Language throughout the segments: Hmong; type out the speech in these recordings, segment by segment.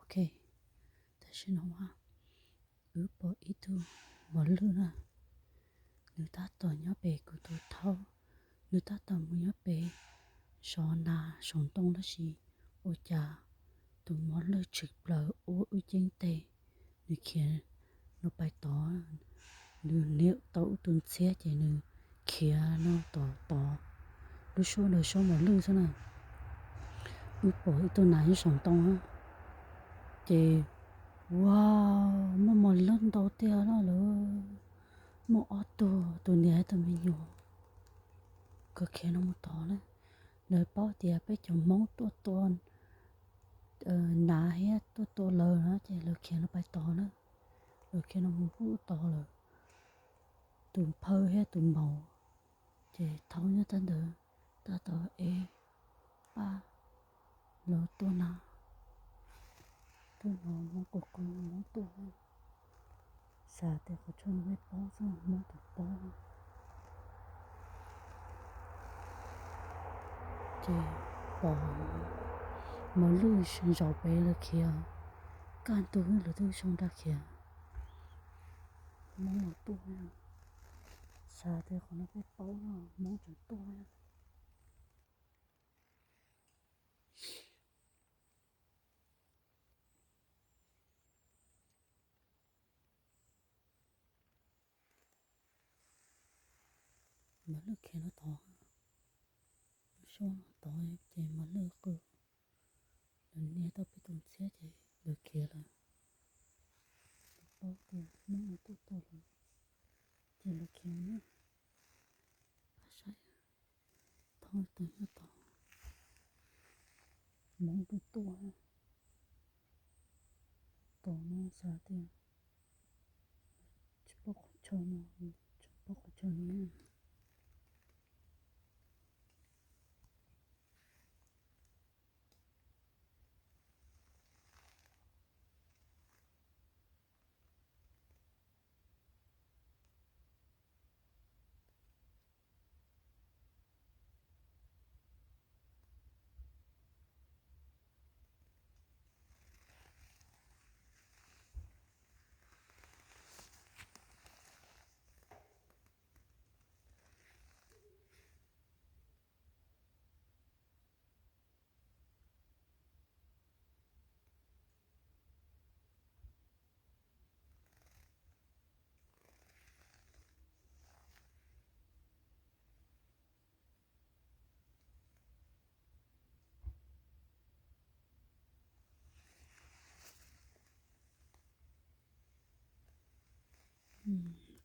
Ok, tam sim no wb pom ib tug mos lwj na, nws tab tom nyob pem kuv tus thaub, nws tab tom mus nyob pem zov nas saum ntoo tab sis ua cas tus mos lwj tshwm plaws ua wb ceeb teg, nws khiav no pais tod, nws niam tau wb tus ntxhiab ces nws khiav no tom tod, lub suab ntawd suab mos lwj xwb na. Wb pom ib tug nas nyob saum ntoo na, ces, wow, muaj mos lwj ntau tiag na lawm, muaj ob tug, tus niam thiab tus me nyuam, nkawd khiav no mus tod na. Lawv paub tias peb cov Hmoob tuaj tua nas thiab tuaj tua lawv na ces lawv khiav no pais tod na, lawv khiav no mus pub tod lawm. Tus phawj thiab tus maum ces thaub nyob tab ntawd, tab tom ev pab lawv tua nas, tua nas Hmoob qus qus Hmoob tuaj. Xav tias qhov chaw no peb paub xwb, Hmoob twb paub. Ces pom mos lwj zaum pem lawv khiav, kaj ntug lawv twb zoo nra khiav, Hmoob los tuaj. Xav tias qhov no peb paub no, Hmoob tseem tuaj. Mos lwj khiav no tod, lub suab no tod ces mos lwj qw, lawv niam tau peb tus ntxhiab ces lawv khiav lawm. Lawv paub tias Hmoob no tuaj tua lawv ces lawv khiav na. Pab saib, thaub tus nyob tod, Hmoob twb tuaj. Tos no xav tias tsis paub qhov chaw no, tsis paub qhov chaw no.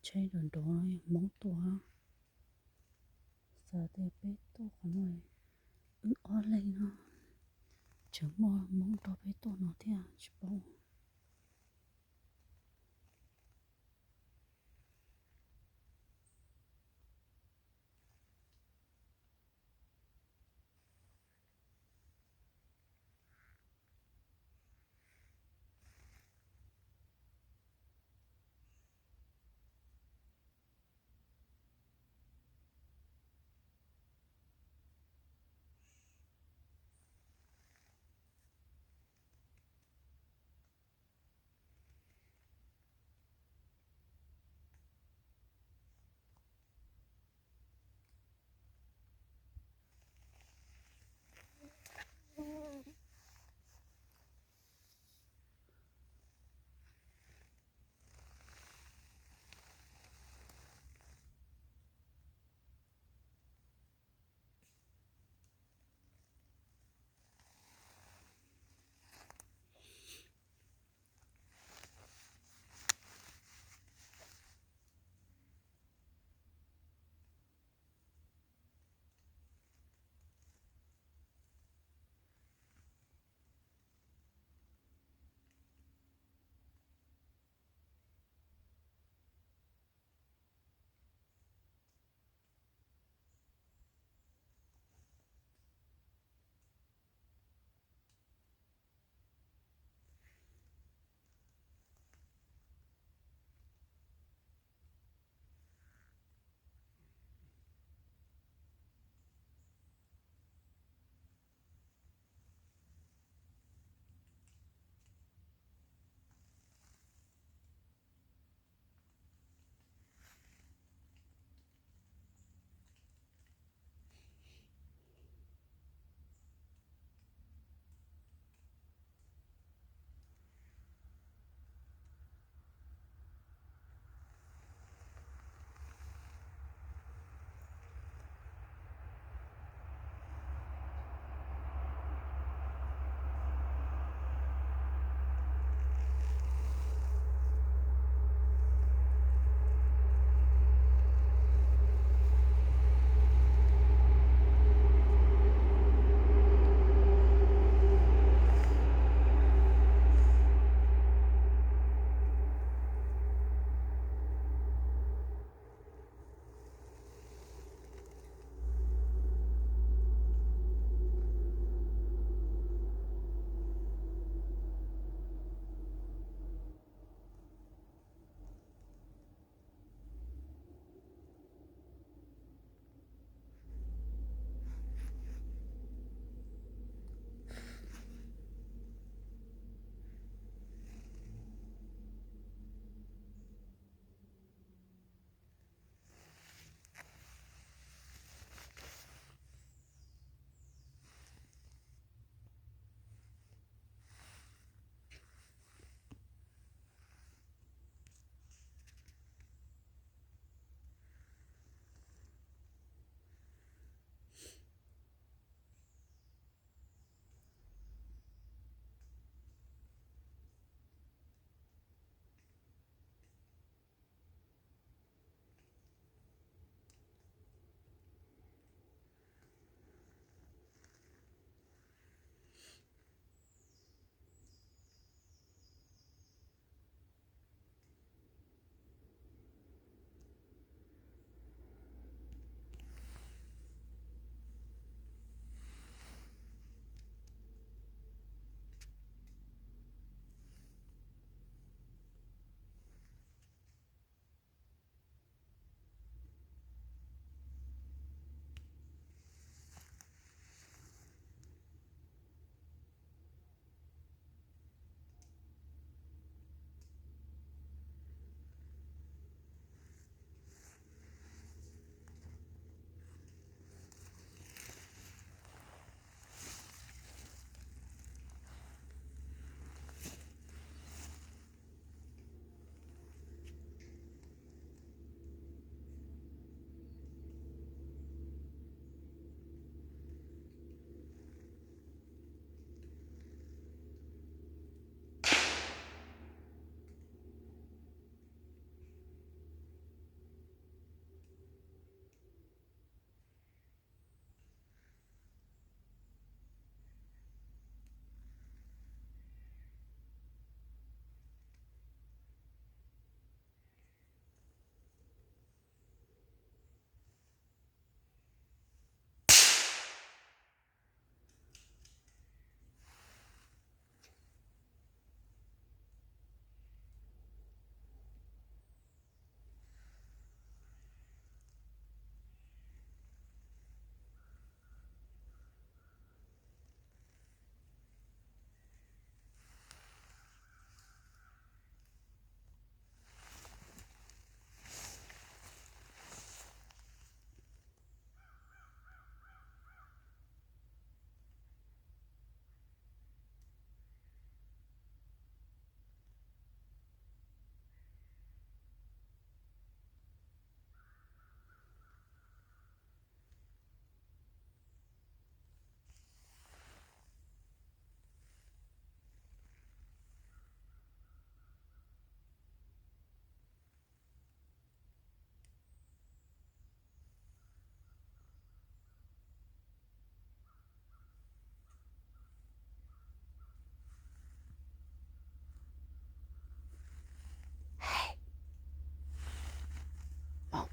Tsheb nrov nrov no yog Hmoob tuaj. Xav tias peb tuaj qhov no, wb ob leeg no, tseem muaj Hmoob nrog peb tuaj no thiab tsis paub.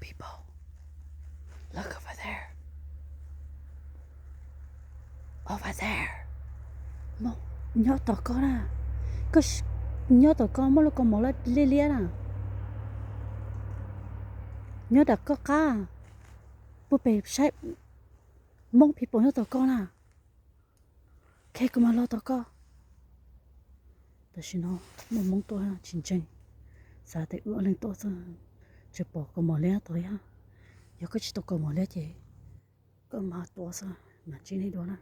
People, look over there. Over there. Hmoob nyob tom koj na. Koj nyob tom koj muaj lub kaus mom liab liab na. Nyob tom koj qab. Puag pem saib, Hmoob people nyob tom koj na. Khe kuv mam los tom koj. Tam sim no muaj Hmoob tuaj tsis ntseeg, xav tias wb ob leeg tuaj xwb, tsis pom kaus mom liab tod thiab. Yog koj tsis tau kaus mom liab ces koj mam tuaj xwb mas ntsib nej dua na.